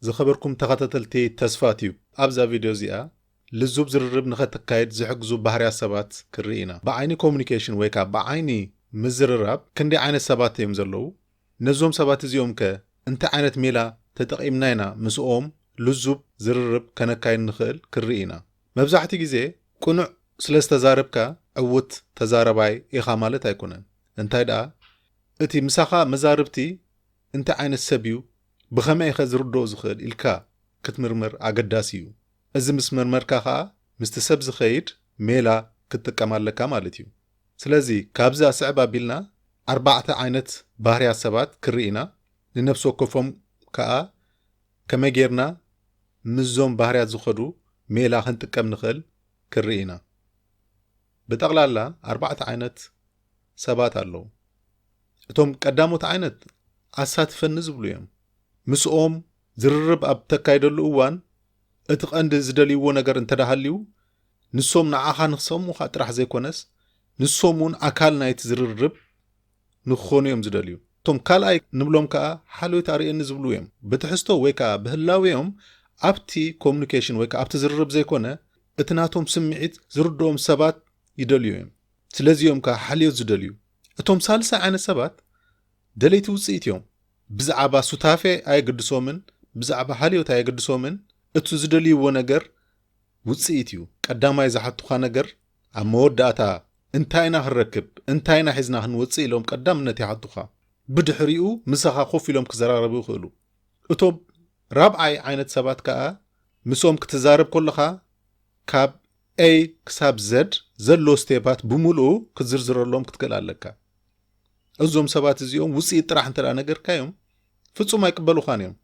ዝኸበርኩም ተኸታተልቲ ተስፋ ቲዩብ፣ ኣብዛ ቪድዮ እዚኣ ልዙብ ዝርርብ ንኸተካይድ ዝሕግዙ ባህርያት ሰባት ክርኢ ኢና። ብዓይኒ ኮሚኒኬሽን ወይ ከዓ ብዓይኒ ምዝርራብ ክንደይ ዓይነት ሰባት እዮም ዘለዉ? ነዞም ሰባት እዚኦም ከ እንታይ ዓይነት ሜላ ተጠቒምና ኢና ምስኦም ልዙብ ዝርርብ ከነካይድ ንኽእል ክርኢ ኢና። መብዛሕትኡ ግዜ ቅኑዕ ስለ ዝተዛረብካ ዕዉት ተዛረባይ ኢኻ ማለት ኣይኮነን። እንታይ ደኣ እቲ ምሳኻ መዛርብቲ እንታይ ዓይነት ሰብ እዩ፣ ብኸመይ ከ ዝርድኦ ዝኽእል ኢልካ ክትምርምር ኣገዳሲ እዩ። እዚ ምስ መርመርካ ኸኣ ምስቲ ሰብ ዝኸይድ ሜላ ክትጥቀም ኣለካ ማለት እዩ። ስለዚ ካብዚ ኣስዕብ ኣቢልና ኣርባዕተ ዓይነት ባህርያት ሰባት ክርኢ ኢና። ንነፍሲ ወከፎም ከኣ ከመይ ጌርና ምስዞም ባህርያት ዝኸዱ ሜላ ክንጥቀም ንኽእል ክርኢ ኢና። ብጠቕላላ ኣርባዕተ ዓይነት ሰባት ኣለዉ። እቶም ቀዳሞት ዓይነት ኣሳትፈኒ ዝብሉ እዮም። ምስኦም ዝርርብ ኣብ ተካይደሉ እዋን እቲ ቀንዲ ዝደልይዎ ነገር እንተ ደኣ ሃልዩ፣ ንሶም ንዓኻ ንኽሰምዑኻ ጥራሕ ዘይኮነስ፣ ንሶም እውን ኣካል ናይቲ ዝርርብ ንክኾኑ እዮም ዝደልዩ። እቶም ካልኣይ ንብሎም ከኣ ሓልዮት ኣርእየኒ ዝብሉ እዮም። ብትሕዝቶ ወይ ከኣ ብህላዌኦም ኣብቲ ኮሚኒኬሽን ወይ ከኣ ኣብቲ ዝርርብ ዘይኮነ፣ እቲ ናቶም ስምዒት ዝርድኦም ሰባት ይደልዩ እዮም። ስለዚ እዮም ከኣ ሓልዮት ዝደልዩ። እቶም ሳልሳይ ዓይነት ሰባት ደለይቲ ውጽኢት እዮም። ብዛዕባ ሱታፌ ኣየገድሶምን፣ ብዛዕባ ሓልዮት ኣየገድሶምን። እቲ ዝደልይዎ ነገር ውጽኢት እዩ። ቀዳማይ ዝሓቱኻ ነገር ኣብ መወዳእታ እንታይ ኢና ክንረክብ፣ እንታይ ኢና ሒዝና ክንወጽእ ኢሎም ቀዳምነት ይሓቱኻ። ብድሕሪኡ ምሳኻ ኮፍ ኢሎም ክዘራረቡ ይኽእሉ። እቶም ራብዓይ ዓይነት ሰባት ከኣ ምስኦም ክትዛረብ ከለኻ ካብ ኤ ክሳብ ዘድ ዘሎ ስቴፓት ብምሉኡ ክትዝርዝረሎም ክትክእል ኣለካ። እዞም ሰባት እዚኦም ውጽኢት ጥራሕ እንተ ደኣ ነገርካዮም ፍጹም ኣይቅበሉኻን እዮም።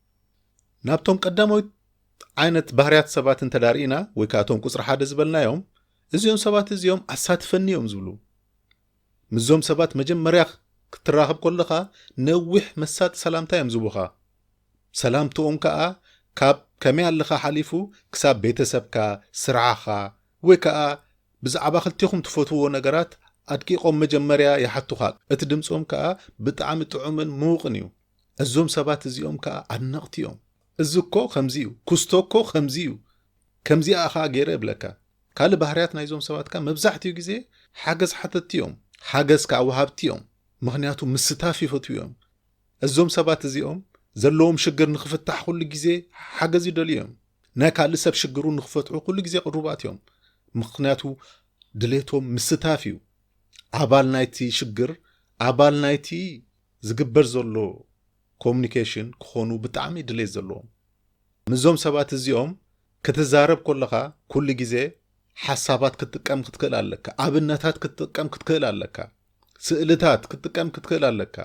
ናብቶም ቀዳሞት ዓይነት ባህርያት ሰባት እንተ ደኣ ርኢና ወይ ከኣ እቶም ቁጽሪ ሓደ ዝበልናዮም፣ እዚኦም ሰባት እዚኦም ኣሳትፈኒ እዮም ዝብሉ። ምስዞም ሰባት መጀመርያ ክትራኸብ ከለኻ ነዊሕ መሳጢ ሰላምታ እዮም ዝቡኻ። ሰላምትኦም ከኣ ካብ ከመይ ኣለኻ ሓሊፉ ክሳብ ቤተሰብካ፣ ስራሕኻ ወይ ከኣ ብዛዕባ ክልቴኹም ትፈትውዎ ነገራት ኣድቂቖም መጀመርያ ይሓቱኻ። እቲ ድምጾም ከኣ ብጣዕሚ ጥዑምን ምዉቕን እዩ። እዞም ሰባት እዚኦም ከኣ ኣድነቕቲ እዮም። እዚ እኮ ከምዚ እዩ፣ ክስቶ እኮ ከምዚ እዩ፣ ከምዚኣ ከኣ ገይረ እብለካ። ካልእ ባህርያት ናይዞም ሰባት ከኣ መብዛሕትኡ ግዜ ሓገዝ ሓተትቲ እዮም፣ ሓገዝ ከኣ ወሃብቲ እዮም። ምኽንያቱ ምስታፍ ይፈትዉ እዮም። እዞም ሰባት እዚኦም ዘለዎም ሽግር ንኽፍታሕ ኩሉ ግዜ ሓገዝ ይደልዩ እዮም። ናይ ካልእ ሰብ ሽግሩ ንኽፈትሑ ኩሉ ግዜ ቅሩባት እዮም። ምኽንያቱ ድሌቶም ምስታፍ እዩ። ኣባል ናይቲ ሽግር፣ ኣባል ናይቲ ዝግበር ዘሎ ኮሚኒኬሽን ክኾኑ ብጣዕሚ ድሌት ዘለዎም። ምስዞም ሰባት እዚኦም ክትዛረብ ከለኻ ኩሉ ግዜ ሓሳባት ክትጥቀም ክትክእል ኣለካ። ኣብነታት ክትጥቀም ክትክእል ኣለካ። ስእልታት ክትጥቀም ክትክእል ኣለካ።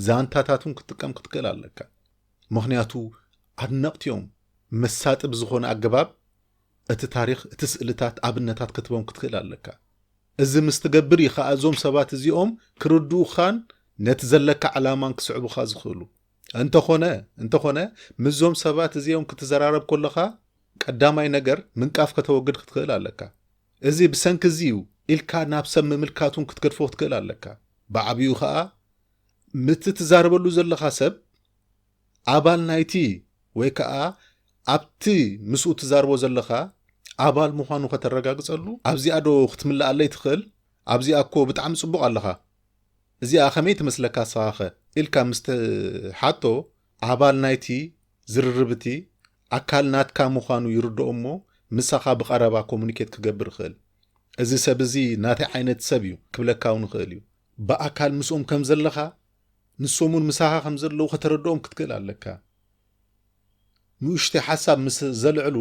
ዛንታታት እውን ክትጥቀም ክትክእል ኣለካ። ምኽንያቱ ኣድነቕቲ እዮም። መሳጢ ብዝኾነ ኣገባብ እቲ ታሪኽ፣ እቲ ስእልታት፣ ኣብነታት ክትቦም ክትክእል ኣለካ። እዚ ምስ ትገብር እዩ ከኣ እዞም ሰባት እዚኦም ክርድኡኻን ነቲ ዘለካ ዕላማን ክስዕቡኻ ዝኽእሉ። እንተኾነ፣ እንተኾነ ምስዞም ሰባት እዚኦም ክትዘራረብ ከለኻ ቀዳማይ ነገር ምንቃፍ ከተወግድ ክትክእል ኣለካ። እዚ ብሰንኪ እዚ እዩ ኢልካ ናብ ሰብ ምምልካት እውን ክትገድፎ ክትክእል ኣለካ። ብዓብዩ ከኣ ምቲ ትዛረበሉ ዘለኻ ሰብ ኣባል ናይቲ ወይ ከኣ ኣብቲ ምስኡ ትዛርቦ ዘለኻ ኣባል ምዃኑ ከተረጋግጸሉ ኣብዚኣ ዶ ክትምልኣለይ ትኽእል? ኣብዚኣ እኮ ብጣዕሚ ጽቡቕ ኣለኻ። እዚኣ ከመይ ትመስለካ ንስኻኸ? ኢልካ ምስ ትሓቶ ኣባል ናይቲ ዝርርብ እቲ ኣካል ናትካ ምዃኑ ይርድኦ እሞ ምሳኻ ብቐረባ ኮሙኒኬት ክገብር ይኽእል። እዚ ሰብ እዚ ናተይ ዓይነት ሰብ እዩ ክብለካ እውን ይኽእል እዩ። ብኣካል ምስኦም ከም ዘለኻ ንሶም እውን ምሳኻ ከም ዘለዉ ከተረድኦም ክትክእል ኣለካ። ንኡሽተይ ሓሳብ ምስ ዘልዕሉ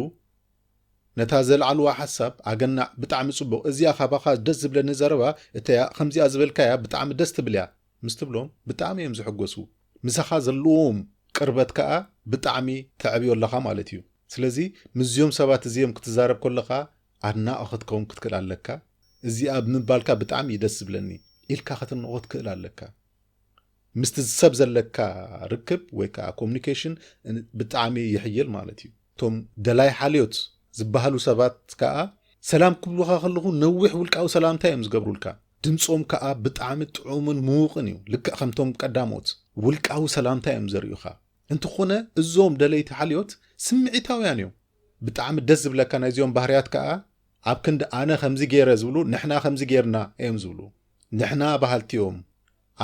ነታ ዘልዓልዋ ሓሳብ ኣገናዕ ብጣዕሚ ጽቡቕ፣ እዚኣ ካባኻ ደስ ዝብለኒ ዘረባ እተያ፣ ከምዚኣ ዝበልካያ ብጣዕሚ ደስ ትብል እያ ምስ ትብሎም ብጣዕሚ እዮም ዝሕጎሱ። ምሳኻ ዘለዎም ቅርበት ከኣ ብጣዕሚ ተዕብዮ ኣለኻ ማለት እዩ። ስለዚ ምስዚኦም ሰባት እዚኦም ክትዛረብ ከለኻ ኣድናቒ ክትከውን ክትክእል ኣለካ። እዚኣ ብምባልካ ብጣዕሚ እዩ ደስ ዝብለኒ ኢልካ ከተድንቖ ትክእል ኣለካ። ምስቲ ሰብ ዘለካ ርክብ ወይ ከዓ ኮሙኒኬሽን ብጣዕሚ ይሕይል ማለት እዩ። እቶም ደላይ ሓልዮት ዝበሃሉ ሰባት ከዓ ሰላም ክብሉኻ ከለኹ ነዊሕ ውልቃዊ ሰላምታ እዮም ዝገብሩልካ። ድምፆም ከዓ ብጣዕሚ ጥዑምን ምዉቕን እዩ። ልክዕ ከምቶም ቀዳሞት ውልቃዊ ሰላምታ እዮም ዘርእዩኻ። እንተኾነ እዞም ደለይቲ ሓልዮት ስምዒታውያን እዮም። ብጣዕሚ ደስ ዝብለካ ናይዚኦም ባህርያት ከኣ ኣብ ክንዲ ኣነ ከምዚ ገይረ ዝብሉ ንሕና ከምዚ ገይርና እዮም ዝብሉ። ንሕና በሃልቲ እዮም።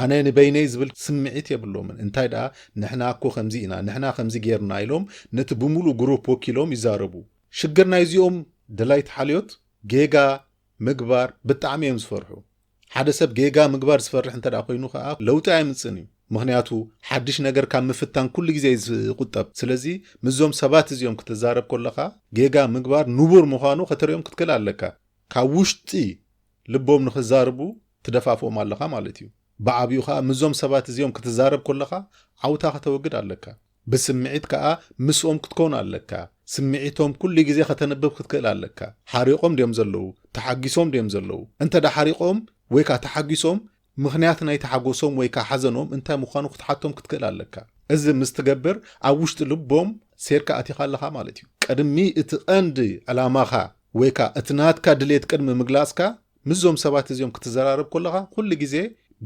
ኣነ ንበይነይ ዝብል ስምዒት የብሎምን። እንታይ ደኣ ንሕና እኮ ከምዚ ኢና፣ ንሕና ከምዚ ገይርና ኢሎም ነቲ ብምሉእ ግሩፕ ወኪሎም ይዛረቡ። ሽግር ናይዚኦም ደላይቲ ሓልዮት ጌጋ ምግባር ብጣዕሚ እዮም ዝፈርሑ። ሓደ ሰብ ጌጋ ምግባር ዝፈርሕ እንተ ደኣ ኮይኑ ከኣ ለውጢ ኣይምጽእን እዩ። ምኽንያቱ ሓድሽ ነገር ካብ ምፍታን ኩሉ ግዜ እዩ ዝቁጠብ። ስለዚ ምስዞም ሰባት እዚኦም ክትዛረብ ከለኻ ጌጋ ምግባር ንቡር ምዃኑ ከተርእዮም ክትክእል ኣለካ። ካብ ውሽጢ ልቦም ንኽዛርቡ ትደፋፍኦም ኣለኻ ማለት እዩ። ብዓብዩ ከኣ ምስዞም ሰባት እዚኦም ክትዛረብ ከለኻ ዓውታ ከተወግድ ኣለካ። ብስምዒት ከኣ ምስኦም ክትከውን ኣለካ። ስምዒቶም ኩሉ ግዜ ከተንብብ ክትክእል ኣለካ። ሓሪቖም ድዮም ዘለዉ? ተሓጊሶም ድዮም ዘለዉ? እንተ ደኣ ሓሪቖም ወይ ከኣ ተሓጊሶም ምኽንያት ናይቲ ሓጎሶም ወይ ከኣ ሓዘኖም እንታይ ምዃኑ ክትሓቶም ክትክእል ኣለካ። እዚ ምስ ትገብር ኣብ ውሽጢ ልቦም ሴርካ ኣቲኻ ኣለኻ ማለት እዩ። ቅድሚ እቲ ቀንዲ ዕላማኻ ወይ ከኣ እቲ ናትካ ድሌት ቅድሚ ምግላጽካ ምስዞም ሰባት እዚኦም ክትዘራረብ ከለኻ ኩሉ ግዜ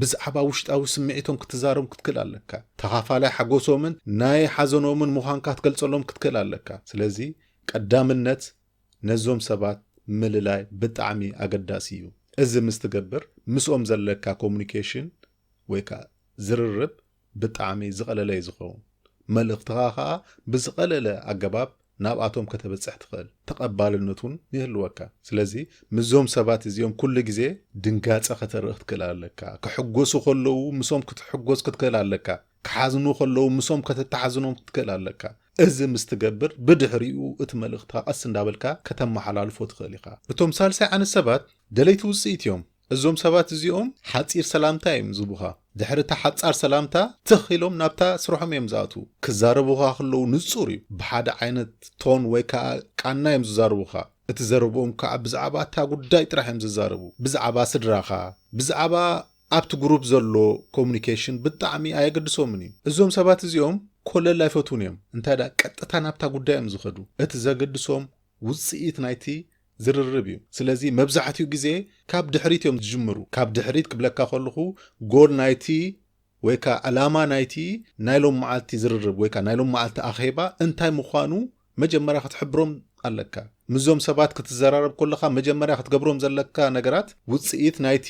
ብዛዕባ ውሽጣዊ ስምዒቶም ክትዛረብ ክትክእል ኣለካ። ተኻፋላይ ሓጎሶምን ናይ ሓዘኖምን ምዃንካ ክትገልጸሎም ክትክእል ኣለካ። ስለዚ ቀዳምነት ነዞም ሰባት ምልላይ ብጣዕሚ ኣገዳሲ እዩ። እዚ ምስ ትገብር ምስኦም ዘለካ ኮሙኒኬሽን ወይ ከኣ ዝርርብ ብጣዕሚ ዝቐለለ እዩ ዝኸውን። መልእኽትኻ ከኣ ብዝቐለለ ኣገባብ ናብኣቶም ከተብጽሕ ትኽእል። ተቐባልነት እውን ይህልወካ። ስለዚ ምስዞም ሰባት እዚኦም ኩሉ ግዜ ድንጋጸ ከተርኢ ክትክእል ኣለካ። ክሕጎሱ ከለዉ ምስኦም ክትሕጎስ ክትክእል ኣለካ። ክሓዝኑ ከለዉ ምስኦም ከተተሓዝኖም ክትክእል ኣለካ። እዚ ምስ ትገብር ብድሕሪኡ እቲ መልእኽትኻ ቀስ እንዳበልካ ከተመሓላልፎ ትኽእል ኢኻ። እቶም ሳልሳይ ዓይነት ሰባት ደለይቲ ውጽኢት እዮም። እዞም ሰባት እዚኦም ሓጺር ሰላምታ እዮም ዝቡኻ። ድሕሪ እታ ሓጻር ሰላምታ ትኽ ኢሎም ናብታ ስርሖም እዮም ዝኣትዉ። ክዛረቡኻ ከለዉ ንጹር እዩ። ብሓደ ዓይነት ቶን ወይ ከኣ ቃና እዮም ዝዛረቡኻ። እቲ ዘረብኦም ከኣ ብዛዕባ እታ ጉዳይ ጥራሕ እዮም ዝዛረቡ። ብዛዕባ ስድራኻ፣ ብዛዕባ ኣብቲ ግሩፕ ዘሎ ኮሙኒኬሽን ብጣዕሚ ኣየገድሶምን እዩ። እዞም ሰባት እዚኦም ኮለል ኣይፈትዉን እዮም። እንታይ ደኣ ቀጥታ ናብታ ጉዳይ እዮም ዝኸዱ። እቲ ዘገድሶም ውጽኢት ናይቲ ዝርርብ እዩ። ስለዚ መብዛሕትኡ ግዜ ካብ ድሕሪት እዮም ዝጅምሩ። ካብ ድሕሪት ክብለካ ከለኹ ጎል ናይቲ ወይ ከኣ ዕላማ ናይቲ ናይ ሎም መዓልቲ ዝርርብ ወይ ከኣ ናይ ሎም መዓልቲ ኣኼባ እንታይ ምዃኑ መጀመርያ ክትሕብሮም ኣለካ። ምስዞም ሰባት ክትዘራረብ ከለኻ መጀመርያ ክትገብሮም ዘለካ ነገራት ውጽኢት ናይቲ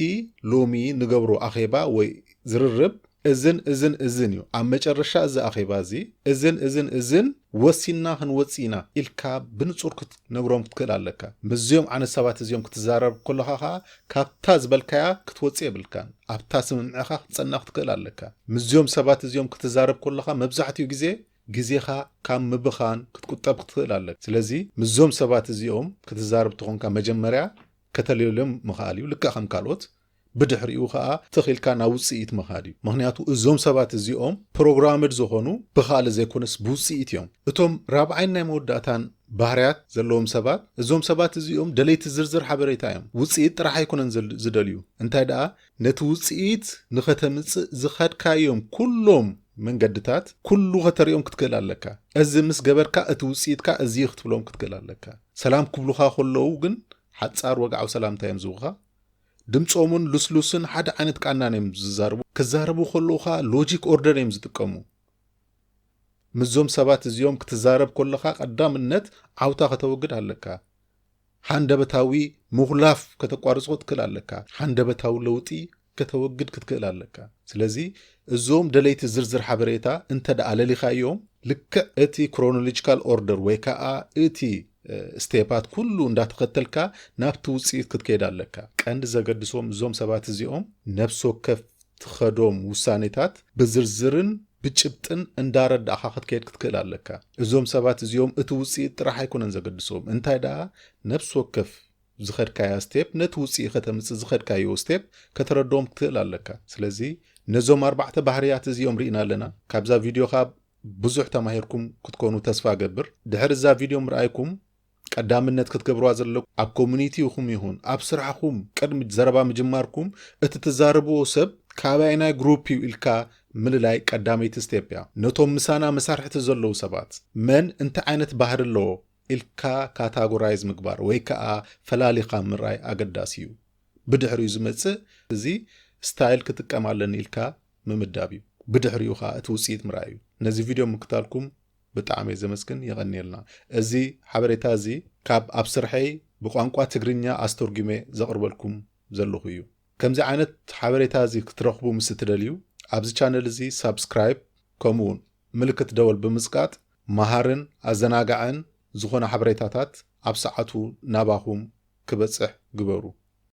ሎሚ ንገብሮ ኣኼባ ወይ ዝርርብ እዝን እዝን እዝን እዩ። ኣብ መጨረሻ እዚ ኣኼባ እዚ እዝን እዝን እዝን ወሲንና ክንወጽእ ኢና ኢልካ ብንጹር ክትነግሮም ክትክእል ኣለካ። ምስዚኦም ዓይነት ሰባት እዚኦም ክትዛረብ ከለኻ ኸኣ ካብታ ዝበልካያ ክትወጽእ የብልካን። ኣብታ ስምምዕኻ ክትጸንዕ ክትክእል ኣለካ። ምስዚኦም ሰባት እዚኦም ክትዛረብ ከለኻ መብዛሕትኡ ግዜ ግዜኻ ካብ ምብኻን ክትቁጠብ ክትክእል ኣለካ። ስለዚ ምስዞም ሰባት እዚኦም ክትዛረብ ተኾንካ መጀመርያ ከተልየሎም ምኽኣል እዩ። ልክዕ ከም ካልኦት ብድሕሪኡ ኸኣ ትኽ ኢልካ ናብ ውጽኢት ምኻድ እዩ። ምኽንያቱ እዞም ሰባት እዚኦም ፕሮግራምድ ዝኾኑ ብኻልእ ዘይኮነስ ብውጽኢት እዮም። እቶም ራብዓይን ናይ መወዳእታን ባህርያት ዘለዎም ሰባት፣ እዞም ሰባት እዚኦም ደለይቲ ዝርዝር ሓበሬታ እዮም። ውጽኢት ጥራሕ ኣይኮነን ዝል-፣ ዝደልዩ። እንታይ ደኣ ነቲ ውጽኢት ንኸተምጽእ ዝኸድካዮም ኩሎም መንገድታት ኩሉ ከተርእዮም ክትክእል ኣለካ። እዚ ምስ ገበርካ እቲ ውጽኢትካ እዚ እዩ ክትብሎም ክትክእል ኣለካ። ሰላም ክብሉኻ ከለዉ ግን ሓጻር ወግዓዊ ሰላምታ እዮም ዝህቡኻ። ድምጾምን ልስሉስን ሓደ ዓይነት ቃናን እዮም ዝዛረቡ። ክዛረቡ ከለዉ ኸኣ ሎጂክ ኦርደር እዮም ዝጥቀሙ። ምስዞም ሰባት እዚኦም ክትዛረብ ከለኻ ቀዳምነት ዓውታ ከተወግድ ኣለካ። ሃንደበታዊ ምኹላፍ ከተቋርጾ ክትክእል ኣለካ። ሃንደበታዊ ለውጢ ከተወግድ ክትክእል ኣለካ። ስለዚ እዞም ደለይቲ ዝርዝር ሓበሬታ እንተ ደኣ ለሊኻዮም ልክዕ እቲ ክሮኖሎጂካል ኦርደር ወይ ከኣ እቲ፣ እ፣ ስቴፓት ኩሉ እንዳተኸተልካ ናብቲ ውጽኢት ክትከይድ ኣለካ። ቀንዲ ዘገድሶም እዞም ሰባት እዚኦም ነፍሲ ወከፍ ትኸዶም ውሳኔታት ብዝርዝርን ብጭብጥን እንዳረዳእኻ ክትከይድ ክትክእል ኣለካ። እዞም ሰባት እዚኦም እቲ ውጽኢት ጥራሕ ኣይኮነን ዘገድሶም። እንታይ ደኣ ነፍሲ ወከፍ ዝኸድካያ ስቴፕ ነቲ ውጽኢ ከተምጽእ ዝኸድካዮ ስቴፕ ከተረድኦም ክትክእል ኣለካ። ስለዚ ነዞም ኣርባዕተ ባህርያት እዚኦም ርኢና ኣለና። ካብዛ ቪድዮ ካብ ብዙሕ ተማሂርኩም ክትኮኑ ተስፋ እገብር። ድሕሪ እዛ ቪድዮ ምርኣይኩም ቀዳምነት ክትገብርዋ ዘለኩም ኣብ ኮሚኒቲኹም ይኹን ኣብ ስራሕኹም ቅድሚ ዘረባ ምጅማርኩም እቲ ትዛረብዎ ሰብ ካበየናይ ግሩፕ እዩ ኢልካ ምልላይ ቀዳመይቲ ስቴፕ እያ። ነቶም ምሳና መሳርሕቲ ዘለዉ ሰባት መን እንታይ ዓይነት ባህሪ ኣለዎ ኢልካ ካታጎራይዝ ምግባር ወይ ከኣ ፈላሊኻ ምርኣይ ኣገዳሲ እዩ። ብድሕሪኡ ዝመጽእ እዚ ስታይል ክጥቀም ኣለኒ ኢልካ ምምዳብ እዩ። ብድሕሪኡ ከኣ እቲ ውጽኢት ምርኣይ እዩ። ነዚ ቪድዮ ምክታልኩም ብጣዕሚ እየ ዘመስግን። የቐንየልና። እዚ ሓበሬታ እዚ ካብ ኣብ ስርሐይ ብቋንቋ ትግርኛ ኣስተርጉሜ ዘቕርበልኩም ዘለኹ እዩ። ከምዚ ዓይነት ሓበሬታ እዚ ክትረኽቡ ምስ እትደልዩ ኣብዚ ቻነል እዚ ሳብስክራይብ ከምኡ እውን ምልክት ደወል ብምጽቃጥ መሃርን ኣዘናጋዕን ዝኾነ ሓበሬታታት ኣብ ሰዓቱ ናባኹም ክበጽሕ ግበሩ።